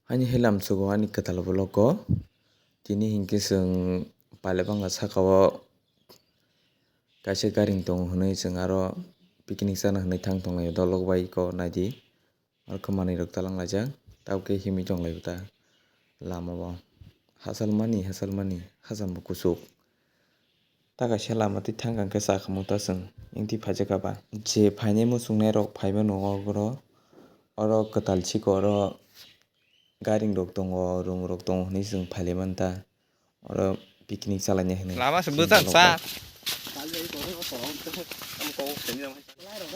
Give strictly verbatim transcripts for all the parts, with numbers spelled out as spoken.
Ani helam sugo ani kwtal vlog o. Tini hinkhe chwng pailabangla saka o kaisa garing tongo hwnwi chwng aro picnic chana hwnwi thang tonglaio dolok bai kok naidi. Aro khe manwi rok talang laijak tabukhe himwi tonglaio ta lama o. Hachal mani hachal mani hachal bo kuchuk. Ta kaisa lama twi thang kha khe cha khamung ta chwng engti phaijak kha ba. Je phainai muchungnai rok phaiba nungo oro, oro kwtal chikon oro garing rok tongo, room rok tongo hwnwi chwng phailaimani ta oro picnic chalaina hwnwi. Lama se bwchang sa.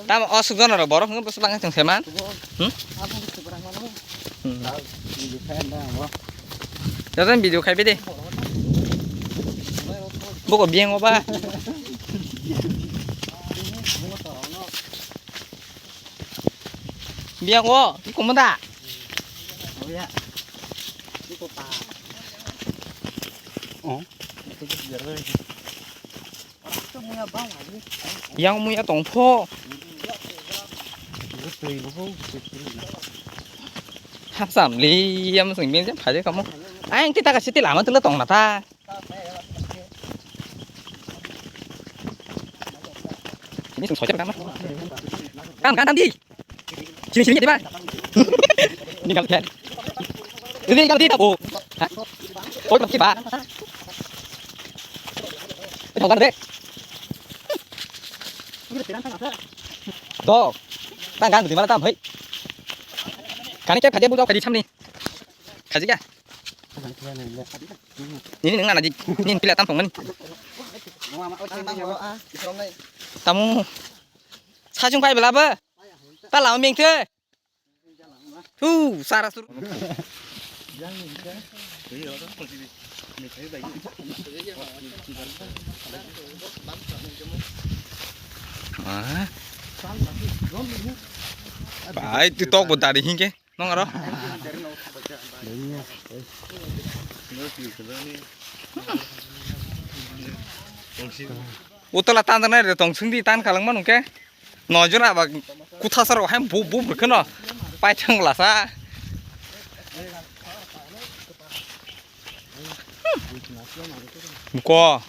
Tamo o sukjana rok borok hwnwi bwswk langwi tong se man. Hmm? Hmm. Joto ni video khai bede. Boko biyang o ba. Biyang o, iko mada. Oh. Yang muya tongpho. Hapsam li yang sing bin jam phai kamo. Ayang kita kasih ti lama tu le tong nata. Ini sing socak kan? Kan kan tadi. Sini sini tiba. Ini kalau kan. Ini kalau tidak bu. Hah? Oh, tiba. Ini kalau deh. Do. Tang kan di mana tam hei. Kani kep khaja bu do khaji chamni. Khaji ka? Nini nang nana di. Nini pila tam tongani. Tamu. Sajung pai bela ba. Ta lama mengthe. Tu sara sur. Ah. Bai tu tok bo dari hingke. Nong aro. Utala tan nai re tong sungdi tan kalang manung ke. No jona ba kutha saro hai bu bu bu kheno. Pai thang la sa. Ko.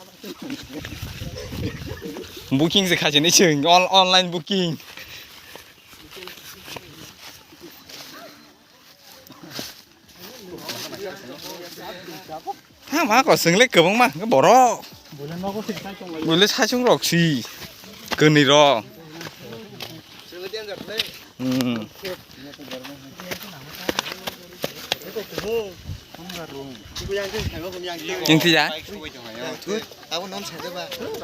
Booking se khaje ni chwng on-, online booking. Ha ma ko swngle kwbangma hwnkhe borok. Buile saichung rok si kwnwi rok. Hmm. Engti ya.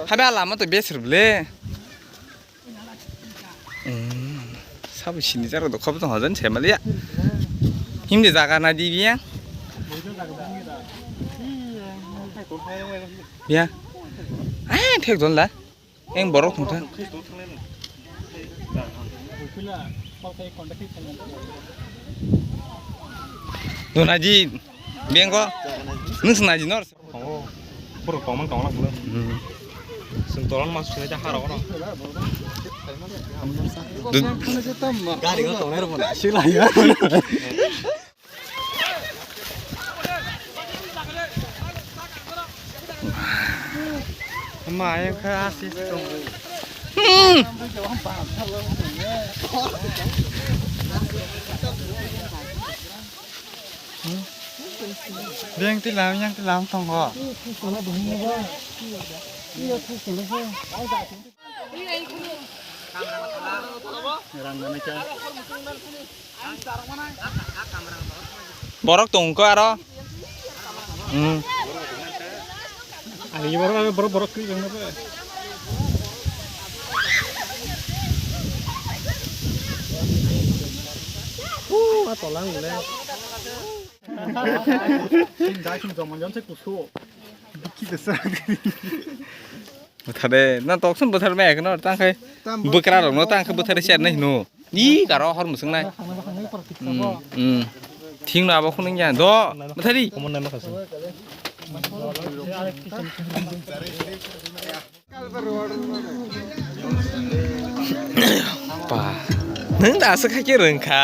Habe a lama to besir bwle. Hmm, sabo sini jaro do khobo tong hojan se maliya. Himde jaga na di biya. Biya. Ah, thek don la. Eng borok thong thang. Dona di. Bengo. Nung sna di nor. Tongo. Borok tongmani tongla bwle. Hmm. Chwng tolon ma swnai ta harok no. Gari o tongnai rok bo naisik lai ya. Ma ayang kha asis tongo. Hmm. Beng ti lam yang ti lam tongo. Borok tong kho aro. Hmm. Ani borok borok borok kri jong na. Uh, atolang le. Bwthar de, na tokson bwthar maya kheno, tang khe bwkra rokno tang khe bwthar se nai hino. Ni karo hor musung nai. Hmm, hmm. Thing no abo khunung ya. Do, bwthar di. Pa. Nung da aswk kha khe rwng kha.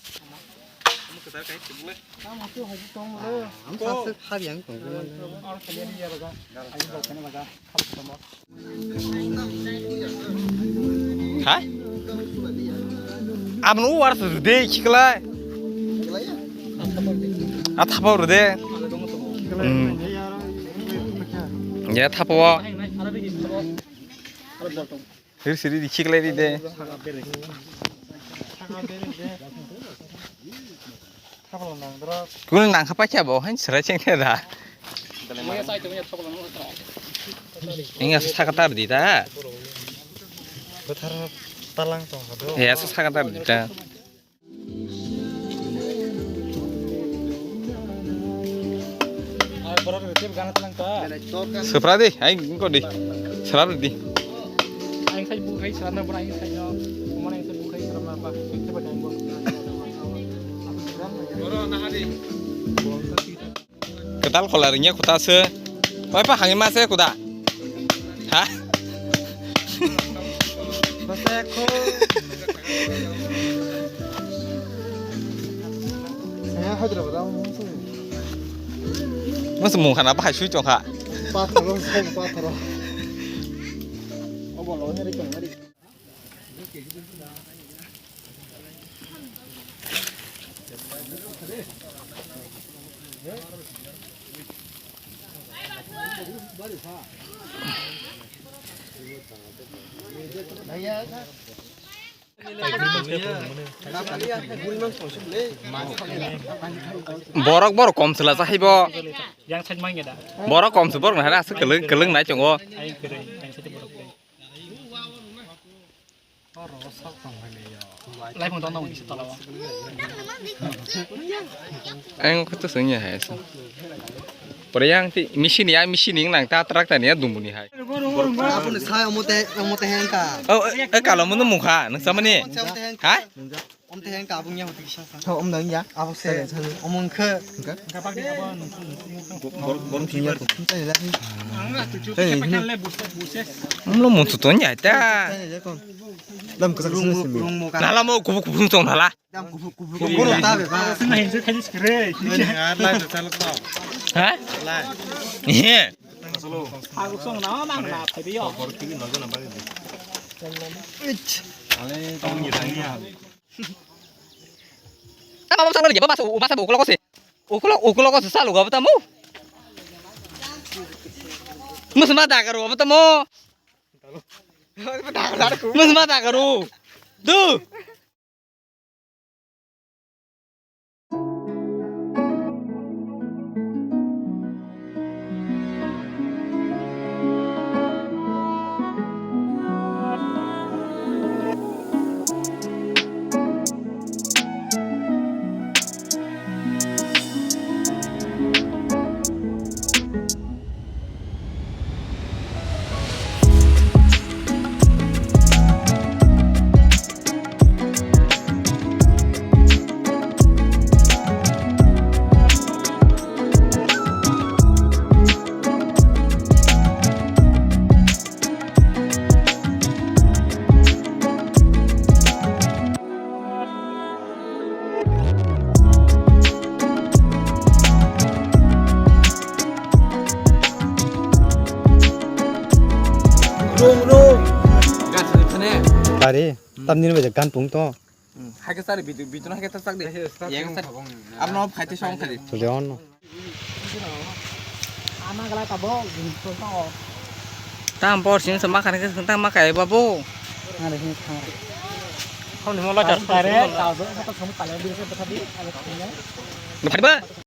Hai? Abang uar tu de khiklai. A thapa ru de. Hmm. Ya thapa. Siri siri di khiklai di de. Kunu nangkha paikha bo hain serai chengkhe da. Inga saka tar di ta. Bothar talang tong kha do. Ya saka tar di ta. Sopra di, aing ko di. Sopra di. Aing sai bu khai sopra na, aing sai no. Mana aing sai bu khai sopra na apa? Coba kan bu. Ketal kolar nya kota se. Oi pa hangi ma se kuda. Ha? Masa ko. Saya Hyderabad ang. Mas mung khana bahai sui chong kha. Pathoro, pathoro. Obo lo ne ri chong ri. Borok borok kom sela sa haibo. Yang side manya da. Borok kom se borok na hara se keleng keleng nai chongo. Ayo kere, yang side borok kere. Laifung tong nang se tola. Ang khutu sungya hai se. Pore yang ti machine ya machine nang ta truck ta ni ya dumuni hai. Aboni sai omote, omote hengka. Oh, e kalo mo mukha nang samani. Omote hengka. Ha? Omote hengka abung ya hoti kisa sa. Tho om dang ya. Abo se. Omong khe. Bor bor thing ya. Tani la. Tani la. Omlo mo tu ton ya ta. Lam kasa kasa simi. Nala mo kubu kubu tong nala. Kubu kubu ta be ba. Sina hin se khai skre. Ha? He. Agusong na mang na phabi yo. Tamo bang sangno liya, bang masa, masa ukulo kose. Ukulo, ukulo kose salu gabo tamo. Musma dagaru gabo tamo. Musma dagaru. Duh. Rung, rung. Tari, tamni bai gan pung to. Hmm, hai khe sari bidu, bidu hai khe tak di. Yang tak. Abno khai te song khai di. Leon. Ama gala tabok, ginto to. Tam por sing sama kan ke tang makai babu. Are hin thang. Kau ni mola jar. Are, tabok, kata kamu pala di, kata di, ada punya. Phai ba.